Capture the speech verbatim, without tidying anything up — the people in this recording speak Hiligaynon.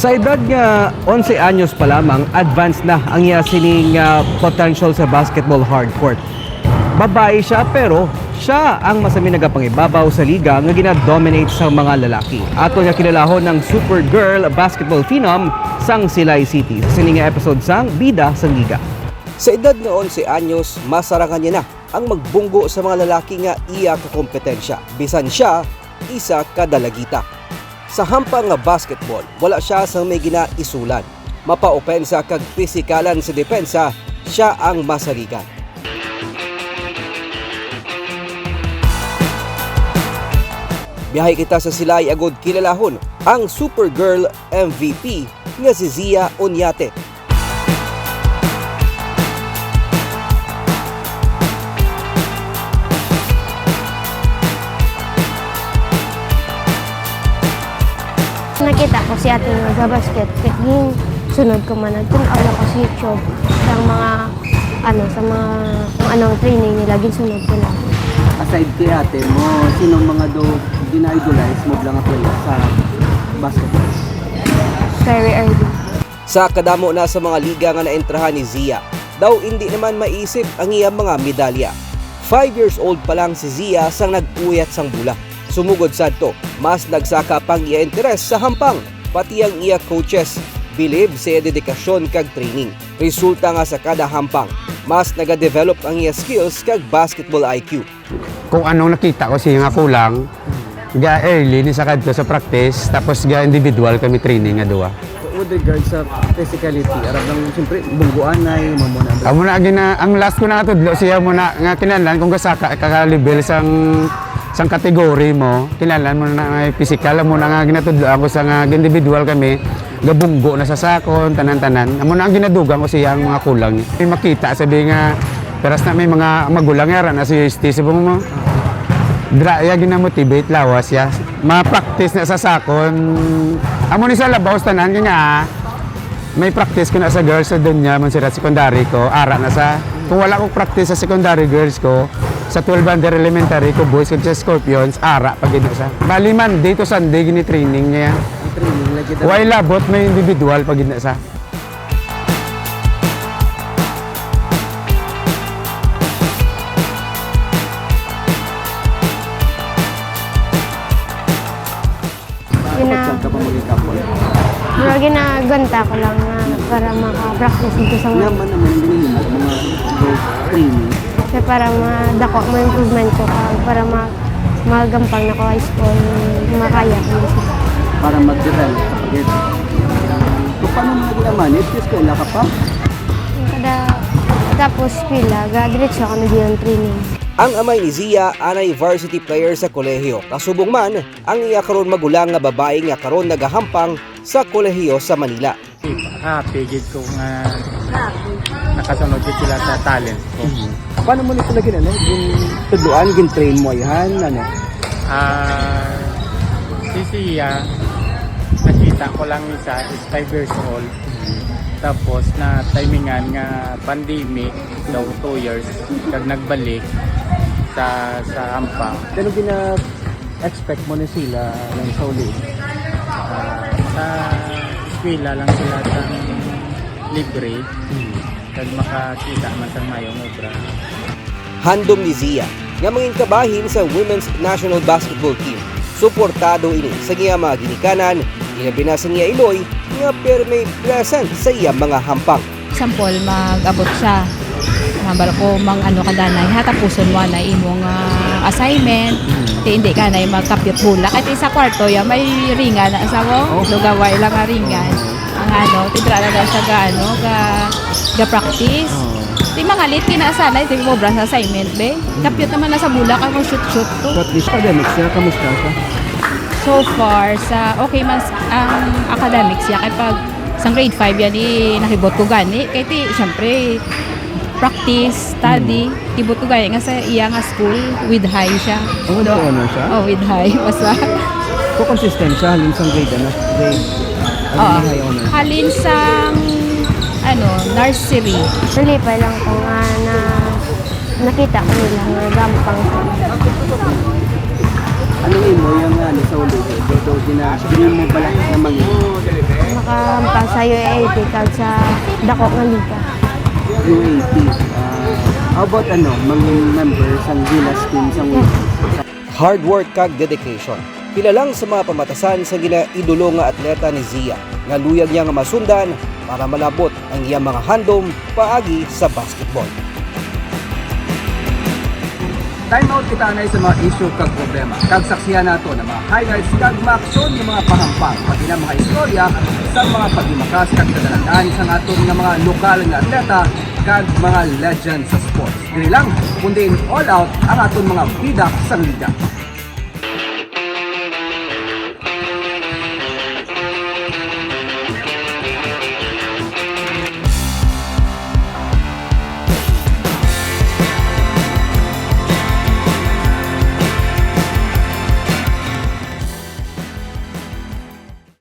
Sa edad nga onse anyos pa lamang, advanced na ang iya sining, ah, potential sa basketball hardcourt. Babayi siya, pero siya ang masamin nagapangibabaw sa liga nga gina-dominate sang mga lalaki. Aton nga kilalahon ang Supergirl basketball phenom sang Silay City sa sini nga episode sang Bida sang Liga. Sa edad nga onse anyos, masarangan niya na ang magbunggo sa mga lalaki nga iya kakompetensya, bisan siya isa ka dalagita. Sa hampang nga basketball, wala siya sang may ginaisulan. Mapaopensa kag pisikalan sa depensa, siya ang masaligan. Biyahe kita sa Silay agud kilalahon ang Supergirl M V P nga si Zia Oñate. Nakita ko si ate nga ga-basket, kaya yung sunod ko man, nagtun-aw lang ko sa YouTube, sa mga, ano, sa mga, kung anong training nila, ginsunod ko lang. Aside kay ate mo, sino mga do gina-idolize mo lang nga player sa basketball? Kyrie Irving. Sa kadamo na sa mga liga nga naentrahan ni Zia, daw indi naman maisip ang iya mga medalya. Five years old pa lang si Zia sang nagpuyat sang bola. Sumugod sadto, mas nagsaka pang iya interes sa hampang, pati ang iya coaches believe sa iya dedikasyon kag training. Resulta nga sa kada hampang, mas nagadevelop ang iya skills kag basketball I Q. Kung anong nakita ko siya nga kulang, ga early ni sa kadto sa practice, tapos ga individual kami training nga duwa. With regards sa physicality, arap lang, siyempre, bungguanay, mamuna. Amo na gina, ang last ko na natudlo siya mo na nga kinahanglan kung gasaka ka, ka level sang, sang category mo, kinahanglan mo na may physical mo na nga ginatudloan ko sa nga individual kami, gabunggo na sa sakon, tanan-tanan. Amo na ang ginadugang ko siya ang mga kulang. May makita, sabi nga, peras na may mga magulang, yara na si Steve, sabi mo, dra, ya ginamotivate lawas ya. Ma-practice na sa sakon. Amo ni sa labaw sa tanan, kaya nga, may practice ko na sa girls sa Doña Montserrat Secondary ko, ara na sa. Kung wala ko practice sa secondary girls ko, sa twelve under elementary ko, boys, kag sa Scorpions, ara pa gid na sa. Bali, Monday to Sunday, gini-training niya. Ang training lagi daw. Why labot, may individual pa gid na sa. Gina- Saan ka pa maging couple? Pero ginaganta ko lang nga para maka-practice dito sa mga Naman naman ang ginahimo, mga girls training. Kaya para madako mo improvement ko ka, para ma magampang na ko high school, makaya ko. Para mag-develop ka agad. So, paano mo na ginamanage? Sa eskwela ka pa? Kada tapos pila, ga diretso kami diyan training. Ang amay ni Zia, anay varsity player sa kolehiyo. Kasubong man, ang iya karon magulang nga babayi nga karon nagahampang sa kolehiyo sa Manila. Happy gid ko nga nakasunod gid sila sa talent ko. Mhm. Paano mo nito lagi, ano, yung tudloan, yung train mo, yan, ano? Ah, si Sia, nakita ko lang isa is five years old. Tapos na timingan nga pandemic, daw two years, kag nagbalik sa, sa hampang. Pero gina-expect mo ni sila nang sa uli? Ah, sa eskwela lang sila sang libre, kag makakita man sang mayong obra. Handom ni Zia nga mangin kabahin sa Women's National Basketball Team. Suportado ini sa iya mga ginikanan, ilabi na sa iya iloy nga pirmi present sa iya mga hampang. Example, mag-abot siya. Hambal ko, mang ano ka danay, ha, tapuson mo na imong, ah, assignment. Ti hindi ka na magkapyot bola. Kahit isa kwarto, ya, may ringan na sa mo. Oh. Lugaway lang nga ringan. Oh. Ang ano, tidra na daw siya ga, ano, ga, ga practice. Oh. Ti mga late, kinasanay, ti mo obra sa assignment, be. Kapyot naman na sa bola, kay mo shoot-shoot to. But this academics niya, kamusta siya? So far, sa okay man s-, ang academics niya, kay pag sa grade five yan, eh, nakibot ko gani. Kay ti, syempre, practice, study. Hmm. Kibot ko gani nga sa iya nga school, with high siya. Oh, with high honor siya? Oh, with high. Basta. So, consistent siya, halin sa grade, ano? Grade, ano, Oo. High honor? Halin sa, ano, nursery. Nalipay lang ko nga na Nakita ko nila nga gampang sa Anong imo yung, ano, sa uli? Do, do, gina-, dream mo bala na mangin? Ang pa sa U A A P kag sa dako nga liga. U A P. Ah, how about ano, mangin member sang Gilas team sang U A P? Hard work kag dedication. Pila lang sa mga pamatasan sa ginaidolo nga atleta ni Zia nga luyag niya nga masundan para malabot ang iyang mga handom paagi sa basketball. Time out kita anay sa mga issue kag problema. Kag saksihan nato ang mga highlights kag maaksyon nga mga pahampang, pati na mga istorya sa mga paghimakas kag kadalanan sang aton nga mga lokal nga atleta kag mga legend sa sports. Diri lang, kundi in all out ang aton mga bida sang liga.